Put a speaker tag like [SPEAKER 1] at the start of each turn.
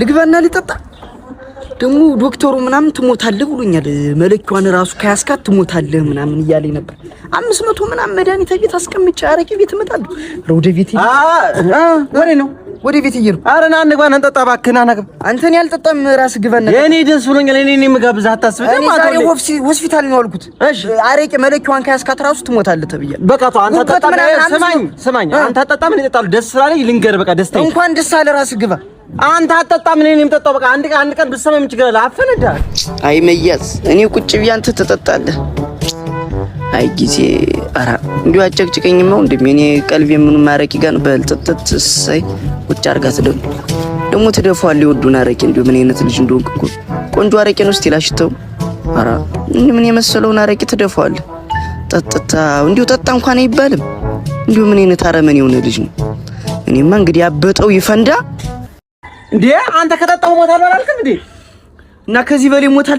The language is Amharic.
[SPEAKER 1] ልግባና ልጠጣ። ደግሞ ዶክተሩ ምናምን ትሞታለህ ብሎኛል። መለኪዋን ራሱ ከያስካት ትሞታለህ ምናምን እያለኝ ነበር። 500 ምናምን መድኃኒት ቤት አስቀምጬ አረቄ ቤት እመጣለሁ። ኧረ ወደ ቤት
[SPEAKER 2] ወሬ ነው።
[SPEAKER 1] ወደ ቤት እየሄድኩ።
[SPEAKER 2] ኧረ ና እንግባ፣ ና እንጠጣ እባክህ፣ ና እንግባ።
[SPEAKER 1] አንተን ያልጠጣም ራስህ ግባና
[SPEAKER 2] እኔ ደስ ብሎኛል። እኔ እኔ የምጋብዝህ አታስብ።
[SPEAKER 1] እኔ ዛሬ ሆስፒታል ነው ያልኩት። አረቄ መለኪዋን ከያስካት ራሱ ትሞታለህ ተብያለሁ።
[SPEAKER 2] በቃ ተው አንተ አጠጣም። ስማኝ ስማኝ፣ አንተ አጠጣም፣ እኔ እጠጣለሁ። ደስ ስላለኝ ልንገርህ፣ በቃ ደስተኛ
[SPEAKER 1] እንኳን ደስ አለ። ራስህ ግባ።
[SPEAKER 2] አንተ አጠጣም፣ እኔ ነኝ የምጠጣው። በቃ አንድ ቀን አንድ ቀን ብትሰማኝ ምን ችግር አለ? አፈነዳ።
[SPEAKER 1] አይ መያዝ፣ እኔ ቁጭ ብዬ አንተ ትጠጣለህ። አይ ጊዜ፣ ኧረ እንዲሁ አጨቅጭቀኝማ ወንድሜ። እኔ ቀልቤ ምኑም አረቂ ጋር ነው። በል ጥጥት። እሰይ ቁጭ አድርጋት። ደግሞ ደግሞ ትደፋዋለህ የወዱን አረቄ። እንዲሁ ምን አይነት ልጅ እንደሆንክ እኮ። ቆንጆ አረቄ ነው እስቲ ላሽተው። ኧረ ምን የመሰለውን አረቄ ትደፋዋለህ። ጠጥታ እንዲሁ ጠጣ እንኳን አይባልም። እንዲሁ ምን አይነት አረመኔ የሆነ ልጅ ነው። እኔማ እንግዲህ ያበጠው ይፈንዳ።
[SPEAKER 2] እንዴ አንተ ከጠጣሁ እሞታለሁ አላልክም እንዴ?
[SPEAKER 1] እና ከዚህ በላይ ሞታል።